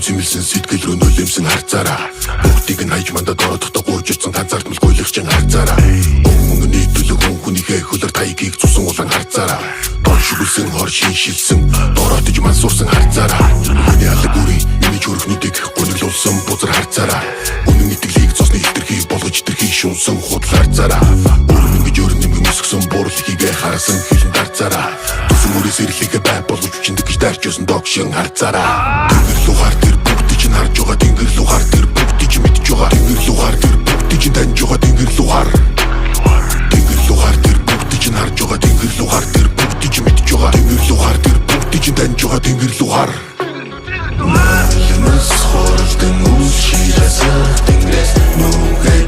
Цэмэлсэн сэтгэл рүү нулимсэн харцаараа. Бүгдийг нь хайж мандад ороодохдоо гуйжирсан ганцаардмал гуйлагчин харцаараа. Хүн хүний төлөг хүн хүнийхээ хөлөр таягийг цусан улаан харцаараа. Дор шүглсэн хор шиншилсэн дороотож мансуурсан харцаараа. Хүний алаг үрийн имиж хөрхнүүдийг гуниглуулсан бузар харцаараа. Үнэн итгэлийг цосны хитрхи болгож хитрхи шунсан худал харцаараа. Өөр мингэж өөр нэмгэн өсгсөн буурал хийгээ харсан хилэн дарцаараа. Төсөн өрөөс ирлэгээ бай болгож хүчинд гэж дайрч өсөн догшин харцаараа. Тэнгэр лүү хар, тэр бүгдийг чинь харж байгаа. Тэнгэр лүү хар, тэр бүгдийг чинь мэдж байгаа. Тэнгэр лүү хар, тэр бүгдийг чинь таньж байгаа. Тэнгэр лүү хар. Тэнгэр лүү хар, тэр бүгдийг чинь харж байгаа. Тэнгэр лүү хар, тэр бүгдийг чинь мэдж байгаа. Тэнгэр лүү хар, тэр бүгдийг чинь таньж байгаа. Тэнгэр лүү хар. Нулимс хуралдан үл шилээс тэнгэрээс нүгэ.